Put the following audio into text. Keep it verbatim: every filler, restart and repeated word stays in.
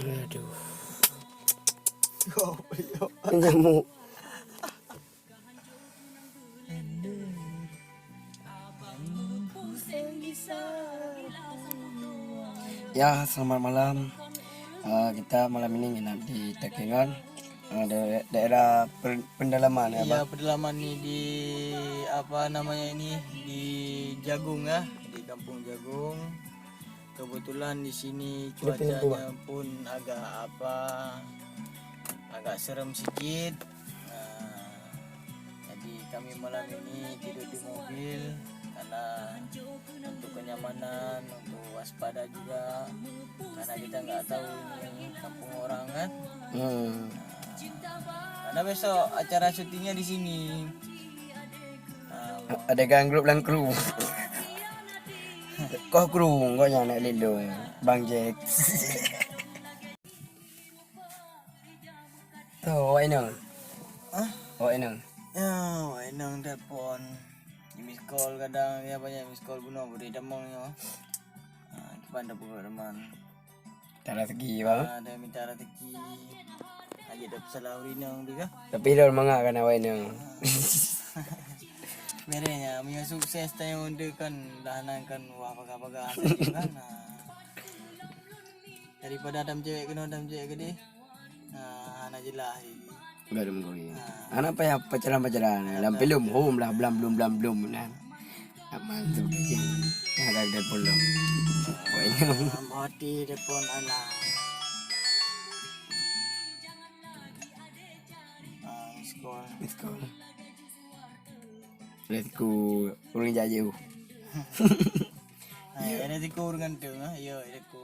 Aduh. Nyamuk. Ya, selamat malam. Eh, kita malam ini nginap di Takengon, eh, da-, daerah per-, pendalaman ya, Iya, Bang? Pendalaman ni di, apa namanya ini, di Jagung ya, di Kampung Jagung. Kebetulan di sini cuacanya pun agak apa, agak serem sikit. Nah, jadi kami malam ini tidur di mobil karena untuk kenyamanan, untuk waspada juga karena kita nggak tahu ini kampung orang kan. Hmm. Nah, karena besok acara syutingnya di sini. Nah, adegan grup dan kru. Koh kru, kok nyan nak lindung, Bang Jack. Toh, awak inong? Hah? Awak inong? Ya, awak inong telepon. Di miss call kadang, dia banyak miss call bunoe, beri damong nyoe. Ha, kiban dah pukul teman. Minta rezeki, Bang. Ha, dia minta rezeki. Aja dah pesalah ureueng inong tu kah? Tapi dah mangat kan awak inong. Berenya, meunyoe sukses tanyoe untuk kan dah nan kan wah bagah-bagah saja kan. Ha. Daripada tam cewek kena tam cewek gede. Nah, hana jelas lagi. Enggak ada mengkuri. Nah. Anak payah pacaran-pacaran. Lam filem hom lah blam blum blam blum nah. Aman tu kerja. Ada telepon dah. Pokoknya. Dalam hati telepon anak. Ah, miss call. Miss call. Let's go. Urang jauh. Ah, ada tiku urang ganteng ah. Ya, ada tiku.